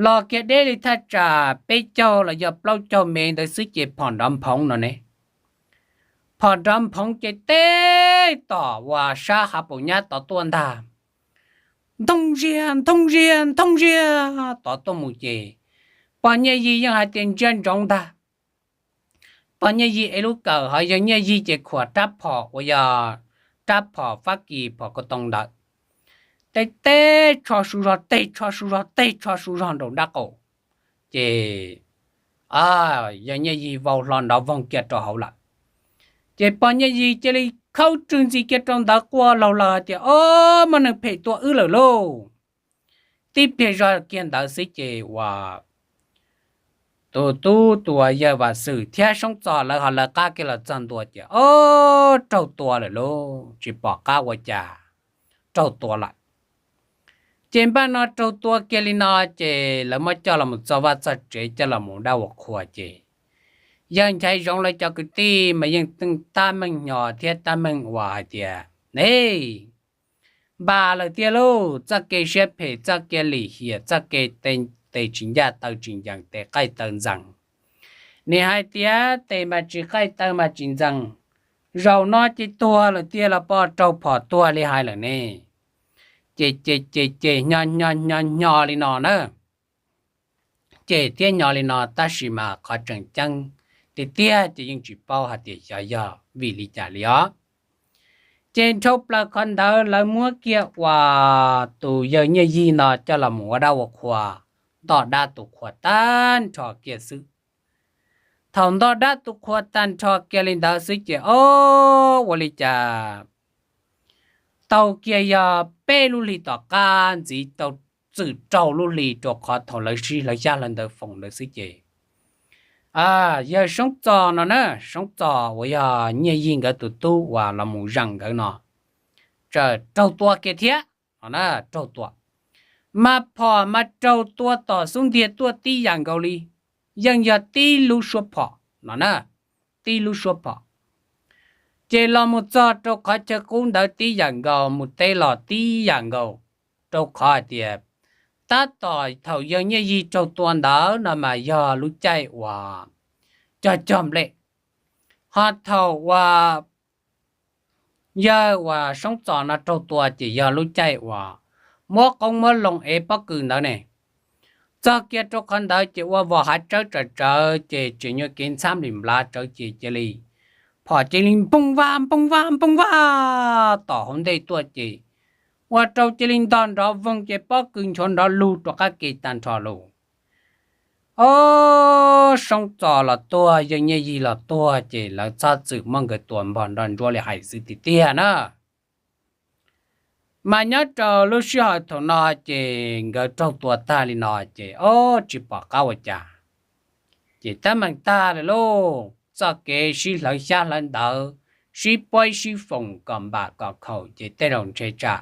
los kiag deb li thaj tsam peb caug los yog plaub caug mev ntawd xwb ces phom nrov nphoov no ne. Phom nrov nphoov ces teb tom uas sab hav paus nyab tod tuaj ntag. Nthoo ziag, nthoo ziag, nthoo ziag tod tuaj mus ces pog Nyiaj Yig yeej hais tias ntsia ntsoov ntag. Pog Nyiaj Yig ev lub kawm, ho yawg Nyiaj Yig ces khuam rab phom uas yog rab phom Fab Kis phom ko too ntawd, teb teb tsho su zog, teb tsho su zog, teb tsho su zog nraum nraub qaum. Ces yawg Nyiaj Yig vau hlo nrov voog kiag rau hauv lawm. Ces pog Nyiaj Yig cia li khawb tswg ntxiv kiag rau ntawd quaj laug lawm hais tias, Ob, muaj neeg phem tua wb lawm lauj! Tib pliag zog kiag ntawd xwb ces uas tus tub tus yawg Vam Xwm thiab Soob Txos lawv ho lawv qab kiag los txog ntua ces, Ob, raug tua lawm lauj, tsis pom qab ua cas, raug tua lawm. Ces npaj no raug tua kiag li no ces lawv muab coj los txog vaj txog tsev coj los ua dab ua qhua ces yawg Nchaiv Zoov lawv cov kwv tij mas yeej tab meeg nyo thiab tab meeg uas hais tias, Ne, npam lawm tiag lauj, txoj kev siab phem, txoj kev lim hiam, txoj kev tes tsis ncaj taw tsis ncees, tes qaij taw ntxees. Nim hais tias tes mas tsis qaij taw mas tsis ntxees, zaum no ces tuag lawm tiag los poj, raug phom tuag li hais lawm ne. Ces ces ces ces nyo nyo nyo nyo li no na. Ces thiab nyo li no tab sis mas qhov tseem ceeb tiag tiag ces yeej tsis paub hais tias xyov yog vim li cas li os. Ces nrhau plaws qhov ntawd lawv muab kiag uas tus yawg Nyiaj Yig no coj los mus ua dab ua qhua, ntoj dab tu qhua tag nrho kiag xwb. Thaum ntoj dab tu qhua tag nrho kiag li ntawd xwb ces ob, ua li cas tau kiag yog peb lub hlis tom qab ntxiv tau txwm rau lub hli rau qhov thaum lawv sib hlawv xyab hlawv ntawv foom ntawd xwb ces yawg Soob Txos no na, Soob Txos uas yog Nyiaj Yig nkawd tus tub uas los mus zeem nkawd no, txawm raug tua kiag thiab no na, raug tua. Mas phom mas raug tua tom xub ntiag tuaj tib yam nkaus li, yeej yog tib lub suab phom no na, tib lub suab phom. Ces los mus txog rau qhov chaw qub ntawd tib yam nkaus, mus teb los tib yam nkaus, rau qhov hais tias tab tom thaum yawg Nyiaj Yig raug tua ntawd no mas yog lub caij uas cog cog nplej, ho thaum uas yawg uas Soob Txos no raug tua ces yog lub caij uas muab qoob muab loo ev pob kws ntawd ne. Txog kiag rau qhov ntawd ces ua vos hav tsawb tsawv tsawv ces tseem nyuag kev ntxhab nplim nplav tsawv ces cia li, phom cia li npoog vaj npoog vaj npoog vaj tom hauv ntej tuaj ces ua rau cia li ntog nrov voog ces pob kws nchuav nrov lug rau qab ke tag nrho lauj. Ob, Soob Txos los tuag, yawg Nyiaj Yig los tuag ces lawv txhob txwm muab nkawd tua npog nroj ntsuab li hais xwb tiag tiag na. Mas nyob rau lub sij hawm thaum no ces nkawd raug tua tag li no ces ob, tsis pom qab ua cas, ces teeb meem tag lawm lauj. Txoj kev sib hlawv xyab hlawv ntawv, sib puab sib foom kom npam kom khaum ces tej zaum ntshe tsam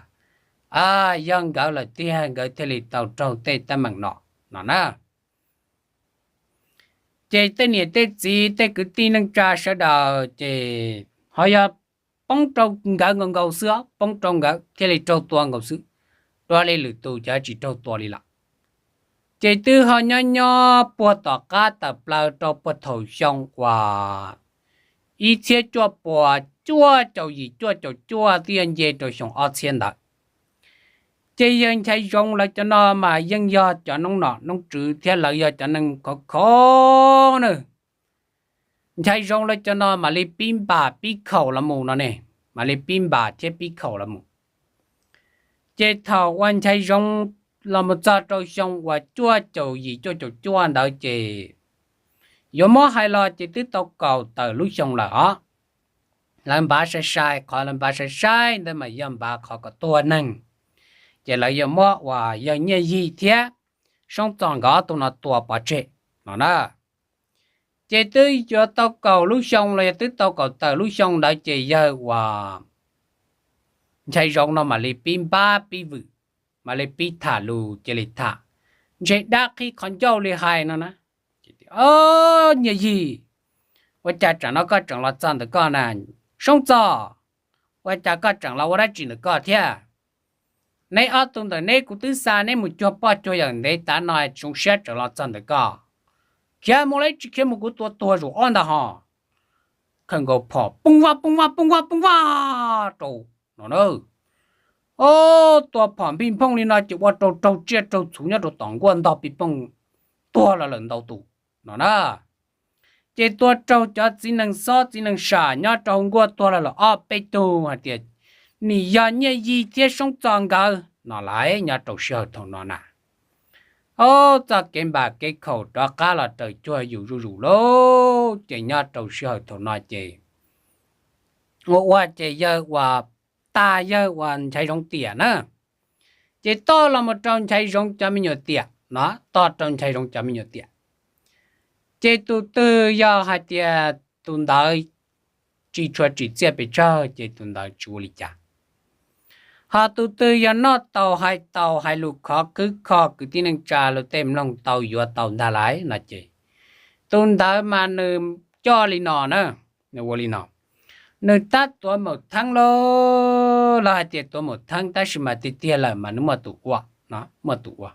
yog nkawd lawm tiag nkawd thiaj li tau raug tej teeb meem no no na. Ces tej niam tej txiv tej kwv tij neej tsa sawv daws ces ho yog poob rau nkawd nkaus nkaus xwb, poob rau nkawd thiaj li raug tua nkaus xwb, dua li lwm tus cov tsis raug tua li lawm. Ces twb ho nyob nyob puag tom qab tawm plaws rau puag thaum xyoo uas ib txhiab cuaj puas cuaj caum yim cuaj caum cuaj twb yog nce rau xyoo ob txhiab ntawd. Ces yawg Nchaiv Zoov lawv cov no mas yeej yog cov noob nom noob tswv thiab lawv yog cov neeg khov kho na. Nchaiv Zoov lawv cov no mam li pib npam pib khaum los mus no ne, mam li pib npam thiab pib khaum los mus. Ces thaum uas Nchaiv Zoov los mus txog rau xyoo uas cuaj caum yim cuaj caum cuaj ntawd ces yuav muab hais los ces twb tau kaum tawm lub xyoo lawm os. Lawv npav sai sai, qhov lawv npav sai sai ntawd mas yog npav qhov kom tuag neeg, ces lawv yuav muab uas yawg Nyiaj Yig thiab Soob Txos nkawd ob tug no tua pov tseg no na. Ces twb yuav tau kaum lub xyoo los yog twb tau kaum tawm lub xyoo ntawd ces yawg uas Nchaiv Zoov no mam li pib npab pib vwm, mam li pib tham lus cia li tham ntshe dab qhib qhov ncauj li hais no na. Ob, Nyiaj Yig, ua cas tsam no koj tseem los txog ntawm koj na? Soob Txos, ua cas koj tseem los ua dab tsi ntawm koj thiab? Neb ob tug ntawm neb kuv twb xa neb mus cuag poj cuag yawm ntev tav no tsis zoo siab tseem los txog ntawm koj. Khiav mus los tsis khiav mus, kuv tua tuag zuj zus ntag hos. Khawm nkaus phom poob vaj poob vaj poob vaj poob vaj rau no na. Tua phom npij nphooj li no ces ua rau raug tsiaj raug txhu nyob rau tom nkuaj ntog pij pooj tuag los lawm ntau tus no na. Ces tua raug cov txiv neej xob txiv neej sam nyob rau hauv nkuaj tuag los lawm ob peb tug hais tias nim yog Nyiaj Yig thiab Soob Txos nkawd no lawm nyob rau sij hawm thaum no na. Ob txoj kev npam kev khaum rov qab los raws cuag yus zuj zus lauj. Ces nyob rau sij hawm thaum no ces ua ua ces yawg uas, tag yawg uas Nchaiv Zoov tiam na, ces toj los mus rau Nchaiv Zoov cov me nyuam tiam no, toj rau Nchaiv Zoov cov me nyuam tiam. Ces tus twg yog hais tias tus ntawd tsis tshua tsim txiaj pes tsawg ces tus ntawd tsis ua li cas. Hos tus twg yog noj tau hais tau hais lus khov khwb kho kwv tij neej tsa lub tej mloog tau yuav tau ntag lais no ces tus ntawd mas nws coj li no na, nws ua li no. Nws tab tuav maum theeb lauj, lawv hais tias tuav maum theeb tab sis mas tiag tiag lawm mas nws muaj tus ua no, muaj tus ua,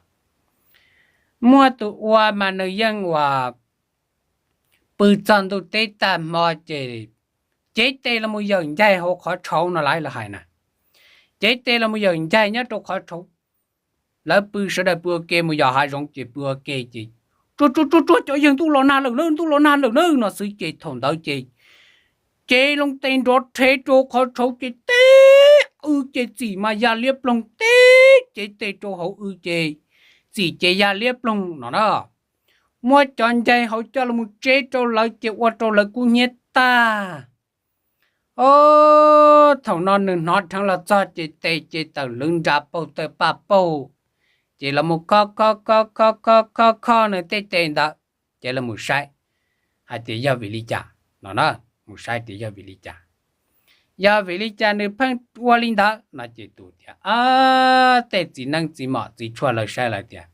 muaj tus ua mas nws yeej uas pw txog ntuj teb tag hmo ces cev tes los mus yawm ncaig hauv qhov tshauv no lawv hais na. Cev tes los mus yawm ncaig nyob rau qhov tshauv. Lawv pw sawv daws pw ua ke mus yos hav zoov ces pw ua ke ces tsuag tsuag tsuag tsuag cov yawg ntuj los nag lawm na, ntuj los nag lawm na no xwb ces thaum ntawd ces cev loo tes nrov rhe rau qhov tshauv ces teb w ces txim mas ya liab ploog, teb cev tes rau hauv w ces txim ces ya liab ploog no na. Muab cov ncaig hauv coj los mus tseb rau lawv ces ua rau lawv kub hnyiab tag. Ob, thaum no nws hnov dheev los txog ces tes ces tawm lwv nra paug tawg paj paug, ces los mus kho kho kho kho kho kho nws tej tes ntawd, ces los mus saib hais tias yog vim li cas no na, mus saib tias yog vim li cas, yog vim li cas nws pheej ua li ntawd no ces tus tias, tej txiv neeb txiv mom txiv tshuaj lawv saib lawv tias,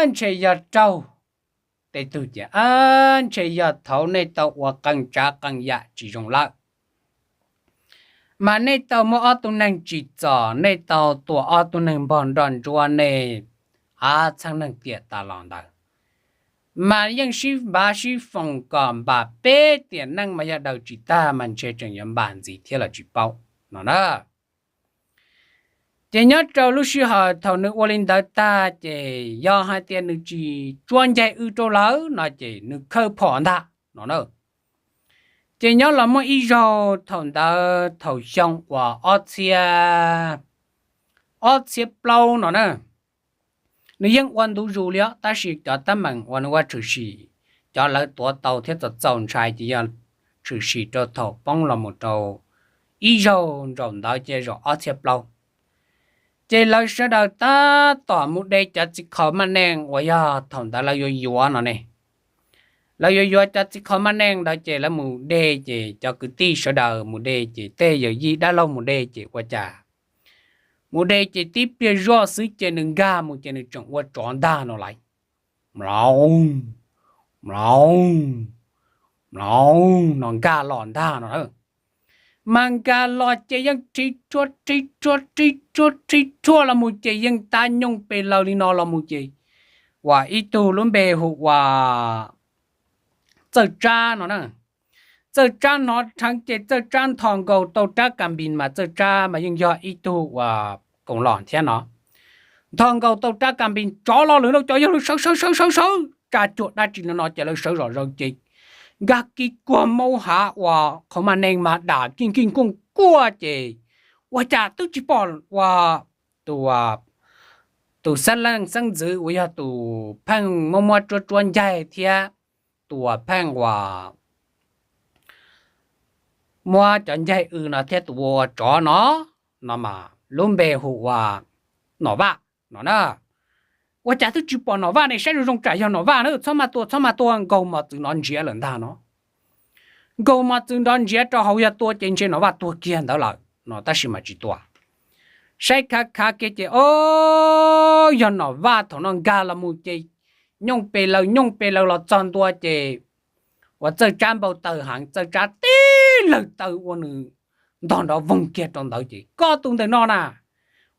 ntshe yog raug, tej tug tias, ntshe yog thaud nej tau ua qee tsav qee yam tsis zoo lawm, mas nej tau muab ob tug neeg tsim txom, nej tau tua ob tug neeg npog nroj ntsuab, nej txheej neeg tiam tas los ntawd, mas yeej sib npav sib foom kom npam peb tiam neej mas yog daws tsis tag mas ntshe tseem yuav npam ntxiv thiab los tsis paub no na. Ces nyob rau lub sij hawm thaum nws ua li ntawd tag ces yog hais tias nws tsis tsuab ncaig w rau lawv no ces nws khawb phom ntag no na. Ces nyob los muaj ib zaug thaum ntawd thaum xyoo uas ob txhiab, ob txhiab plaub no na, nws yeej ua ntu zus li os tab sis cov teeb meem uas nws ua tshwm sim, cov lawv tuav tau thiab txaus txaus ntshai ces yog tshwm sim rau thaum poob los mus rau ib zaug nraum ntawd ces zaum ob txhiab plaub. Ces lawv sawv daws tab tom mus de cov txiv qhau maj neej uas yog thaum ntawd lawv yuav yuav no ne. Lawv yuav yuav cov txiv qhau maj neej ntawd ces lawv mus de, ces cov kwv tij sawv daws mus de ces tej yawm yij dab laug mus de ces ua cas mus de ces tib pliag zoj xwb ces nws nkag mus ces nws tseem ua tsov ntag no lawm. Mlauv, mlauv, mlauv no nkag los ntag no. Mas nkag los ces yeej rhi rhuaj rhi rhuaj rhi rhuaj rhi rhuaj los mus ces yeej tab nyooj pes lawg li no los mus ces uas ib tug lub npe hu ua Txawj Tsab no na. Txawj Tsab hnov dheev ces Txawj Tsab nthos nkaus tau rab kas npis mas Txawj Tsab mas yeej yog ib tug uas koom los thiab no. Nthos nkaus tau rab kas npis tsov los lawm no, cov yawg lawv sawv sawv sawv sawv sawv tsa cuag dab tsi no no ces lawv sawv zom zaws ces nkag kiag kuag maub hav uas qhov maj neej mas dam kij kij nkooj kuaj ces ua cas twb tsis pom ua tus, tus xeeb leej xeeb ntxwv uas yog tus pheej muab muab tsuab tsuab ncaig thiab tus uas pheej uas muab cov ncaig w no thiab tus ua tsov no, no mas lub npe hu ua Nom Vaj no na. Ua cas twb tsis pom Nom Vaj ne, saib zoo zoo tsam yog Nom Vaj na, txhob maj tua txhob maj tua, nkaug mos txwv nrov ntsiav lawm ntag no. Nkaug mos txwv nrov ntsiav rau hauv, yog tua ces ntshe Nom Vaj tuag kiag ntawd lawm no tab sis mas tsis tua. Saib khav khav kiag ces o, yog Nom Vaj thaum no nkag los mus ces nyooj pes lawg nyooj pes lawg los txog ntua ces uas Txawj Tsab npau taws heev, Txawj Tsab tib lawg taw ua nws ntog nrov voog kiag rau ntawd ces koj tus ntawm no na,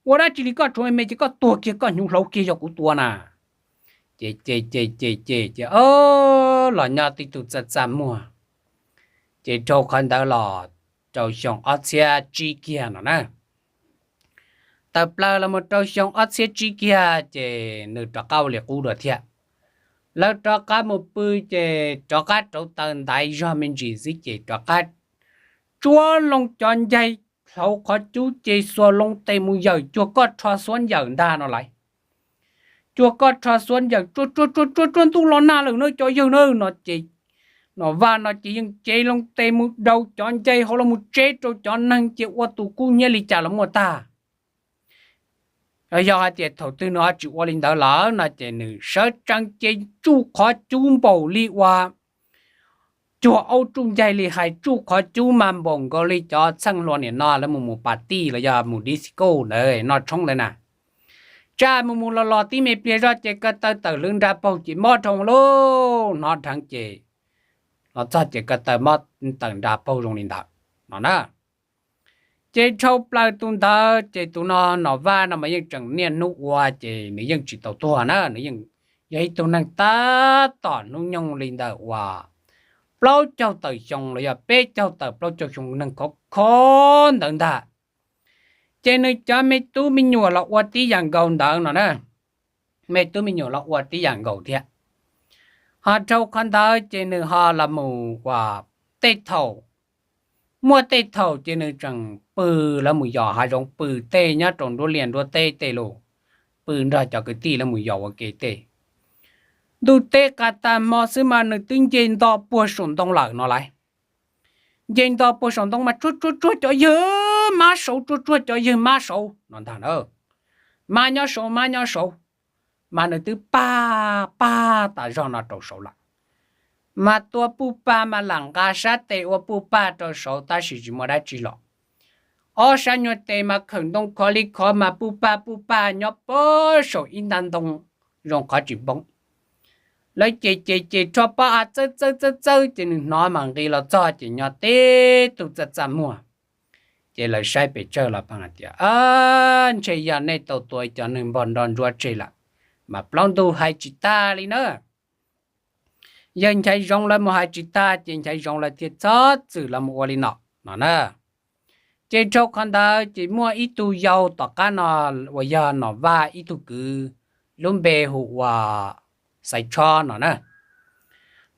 ua dab tsi li koj tshuav me me ces koj tuag kiag koj hnyuv hlauv kiag yog kuv tua na. Ces ces ces ces ces ces o, los nyob tib tug txaj txaj muag. Ces dhau qhov ntawd los rau xyoo ob txhiab tsib kiag no na. Tawm plaws los mus rau xyoo ob txhiab tsib kiag ces nws rov qab ua li qub dua thiab. Lawv rov qab mus pw ces rov qab rauv taws ntaiv zog me ntsis xwb ces rov qab tsuab loo cov ncaig hlauv qhov cub ces xuas loo tes mus yawm cuag koj rho xuab yawm ntag no lawm. Cuag koj rho xuab yawm tsuag tsuag tsuag tsuag ntuj los nag lawm na cov yawg na no ces Nom Vaj no ces yeej cev loo tes mus daus cov ncaig hauv los mus tseb rau cov neeg ces ua tus kub hnyiab li cas los muaj tag. Yog hais tias thaum twg nws ho tsis ua li ntawd lawm no ces nws sawv tsees ces tsuj qhov cub npaum li ua cuag aub tsuj ncaig li hais tsuj qhov cub mas npaum nkaus li cov txheej hlua niam no lawv mus mus pas tij los yog mus disco ntawd noj tshoob ntawd na. Tsaj mus mus los los tib me pliag zoj ces ko taw tawm lwv nra paug ces mob dhau lawm, hnov dheev ces los txog ces ko taw mob tawm nra paug zoo li ntawd no na. Ces dhau plaws tus ntawd ces tus no Nom Vaj no mas yeej tseem niaj hnub ua ces nws yeej tsis tau tuag na, nws yeej yog ib tug neeg tab tom hnub nyoog li ntawm uas plaub caug tawm xyoo los yog peb caug tawm plaub caug xyoo neeg khov kho ntawd ntag. Ces nws cov me tub me nyuam los ua tib yam nkaus ntawd no na, me tub me nyuam los ua tib yam nkaus thiab. Ho dhau qhov ntawd ces nws ho los mus ua tej thaum, muaj tej thaum ces nws tseem pw, lawv mus yos hav zoov pw tej nyob rau nruab liaj nruab teb tej los, pw nrog cov kwv tij lawv mus yos ua ke tej. Ntuj teb qas tag hmo xwb mas nws twb nce nto puag saum ntoo lawm no lawm. Nce nto puag saum ntoo mas tsuag tsuag tsuag cov yawg mab saud, tsuag tsuag cov yawg mab saud no ntag na. Mab nyob saud, mab nyob saud, mas nws twb pag pag tas zog no rau saud lawm. Mas tua puj pag mas lam nqa sab tes ua puj pag rau saud tab sis tsis muaj dab tsi los. Ob sab nyuag tes mas khawm ntoo khov li khov mas puj pag puj pag nyob puag saum ib nta ntoo zoo qhov tsis poob. Lawv ces ces ces rho pob av txawb txawb txawb txawb ces nws hnov mas nqis los txog ces nyob tib tug txaj txaj muag. Ces lawv saib pes tsawg los pheej hais tias, ntshe yog nej tau tua cov neeg npog nroj ntsuab tseg lawm, mas plaub ntug hais tsis tag li na. Yawg Nchaiv Zoov lawv mus hais tsis tag ces Nchaiv Zoov lawv thiaj txhob txwm lawv mus ua li no no na. Ces dhau qhov ntawd ces muaj ib tug yau tom qab no uas yog Nom Vaj ib tug kwv, lub npe hu ua Xaiv Tshob no na.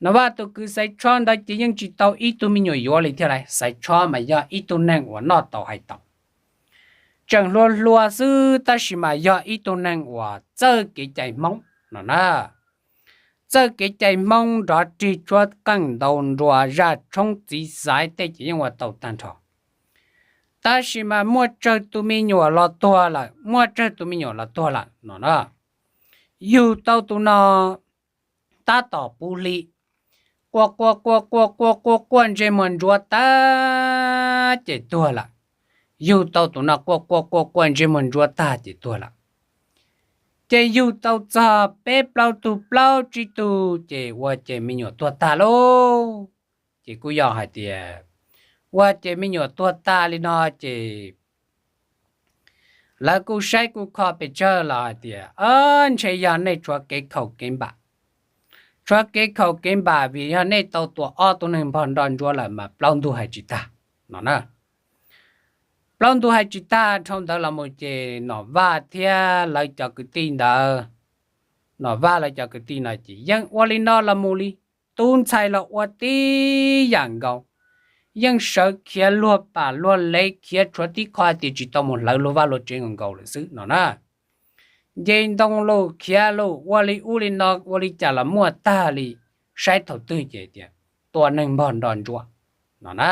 Nom Vaj tus kwv Xaiv Tshob ntawd ces yeej tsis tau ib tug me nyuam yuav li thiab lauj. Xaiv Tshob mas yog ib tug neeg uas noj tau hais tau, tseem hluas hluas xwb tab sis mas yog ib tug neeg uas txawj kev cai Hmoob no na. Txawj kev cai Hmoob nrov rig tshuab qeej ntaus nruas zaj tshoob txiv xaiv tej ces yeej ua tau tag nrho. Tab sis mas muaj tsawg tus me nyuam los tuag lawm, muaj tsawg tus me nyuam los tuag lawm no na. Yug tau tus no tab tom puv hli, quaj quaj quaj quaj quaj quaj quaj ntsej muag ntsuab tag ces tuag lawm. Yug tau tus no quaj quaj quaj quaj ntsej muag ntsuab tag ces tuag lawm. Ces yug tau txog peb plaub tug plaub tsib tug ces ua ces me nyuam tuag tag lauj. Ces kuj yog hais tias ua ces me nyuam tuag tag li no ces lawv kuj saib kuj kho pes tsawg los hais tias, ntshe yog nej tshuav kev khaum kev npam. Tshuav kev khaum kev npam vim yog nej tau tua ob tug neeg npog nroj ntsuab lawm mas plaub ntug hais tsis tag no na. Plaub ntug hais tsis tag dhau ntawd los mus ces Nom Vaj thiab lawv cov kwv tij ntawd, Nom Vaj lawv cov kwv tij no ces yeej ua li no los mus li. Tub ntxhais los ua tib yam nkaus, yeej sawv khiav luag pam luag lev khiav tshuav tib qho tias tsis tau mus hlawv luag vaj luag tsev nkaus nkaus lawm xwb no na. Nce ntoo los khiav los ua li ub li no ua li cas los muaj tag li, saib thaum twg ces tias tua neeg npog nroj ntsuab no na.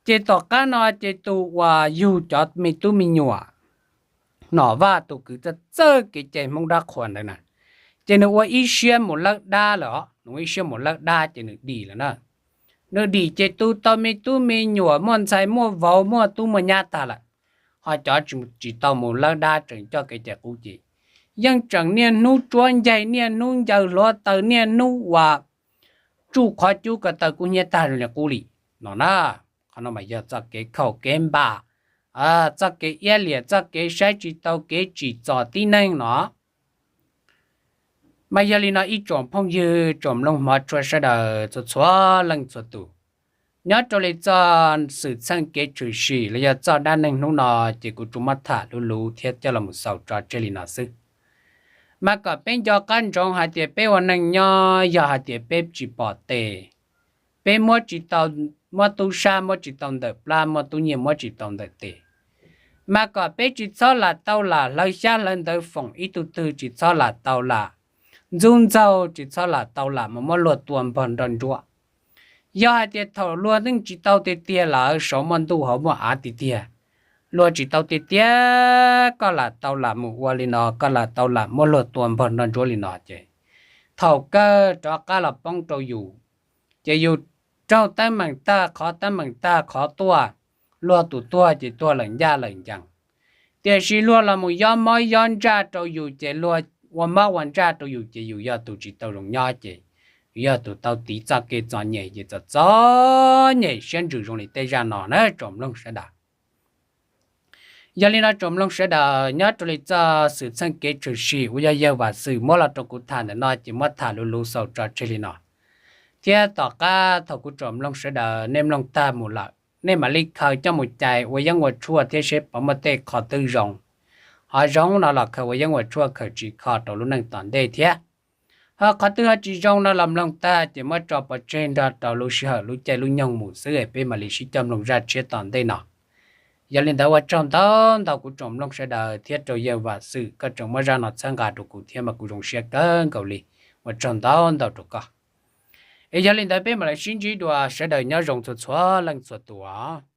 Ces tom qab no ces tus uas yug cov me tub me nyuam, Nom Vaj tus kwv txawj txawj kev cai Hmoob dab qhuas ntawd na, ces nws ua ib siab mus lawb dab lawm os, nws ua ib siab mus lawb dab ces nws dim lawm na. Nws dim ces tu tau me tub me nyuam muaj ntxhais muaj vauv muaj tub muaj nyab tag lawm, ho cov tsis tau mus lawb dab tseem coj kev cai qub ces yeej tseem niaj hnub tsuab ncaig niaj hnub ncaws hluav taws niaj hnub ua tsuj qhov cub ko taw kub hnyiab tag zoo li qub li no na. Qhov no mas yog txoj kev khaum kev npam txoj kev iab liam, txoj kev saib tsis taus, kev tsim txom tib neeg no. Mas yog li no ib tsoom phooj ywg tsoom mloog hmov tshua sawv daws txhua txhua leej txhua tus, nyob rau li txoj xwm txheej kev tshwm sim los yog txoj dab neeg hnub no, ces kuv tsuas muab tham luv luv thiab coj los mus xaus tso tseg li no xwb. Mas kom peb nco qab ntsoov hais tias peb ua neeg nyob, yog hais tias peb tsis pom tes, peb muab tsis tau, muab tub sab muab tsis tau ntawm plab, muab tub nyiag muab tsis tau ntawm tes, mas kom peb tsis txhob lam tau lam hlawv xyab hlawv ntawv foom ib tug twg, tsis txhob lam tau lam ntxub ntxaug, tsis txhob lam tau lam mus muab luag tua npog nroj ntsuab. Yog hais tias thaum luag yeej tsis tau tiag tiag lawm, saum muaj ntuj hauv muaj av tiag tiag, luag tsis tau tiag tiag, koj lam tau lam mus ua li no, koj lam tau lam muab luag tua npog nroj ntsuab li no ces thaum kawg rov qab los poob rau yus, ces yus raug teeb meem tag qhov teeb meem tag qhov tuaj, luag tus tuag ces tuag lawm ncaj lawm ncees. Tiam sis luag los mus yob mob yob ntsaj rau yus ces luag ua mob ua ntsaj rau yus ces yus yog tus tsis tau zoo nyob ces yus yog tus tau tiv txoj kev txom nyem ces txom txom nyem siab ntsws zoo li tej zaj no na tsoom mloog sawv daws. Yog li no tsoom mloog sawv daws, nyob rau li txoj xwm txheej kev tshwm sim uas yog yawg Vam Xwm muab los rau kuv tham ntawm no ces muab tham luv luv xaus tso tseg li no. Thiab tom qab thaum kuv tsoom mloog sawv daws nej mloog tag mus lawm, nej mam li khaws coj mus cais ua yeeb ua tshuaj thiab seb puas muaj tej qhov twg zoo. Ho zoo no los khaws ua yeeb ua tshuaj khaws tsis kho rau lub neej tom ntej thiab. Ho qhov twg ho tsis zoo no los mloog tag ces muab tso pov tseg nrog rau lub sij hawm lub caij lub nyoog mus xwb es peb mam li sib coj mloog zaj tshiab tom ntej no. Yog li ntawd ua tsaug ntau ntau kuv tsoom mloog sawv daws thiab rau yawg Vam Xwm koj tseem muab zaj no txhawb nqa rau kuv thiab mas kuv zoo siab kawg nkaus li. Ua tsaug ntau ntau rau koj. Es yog li ntawd peb mam li sib ntsib dua, sawv daws nyob zoo txhua txhua leej txhua tus.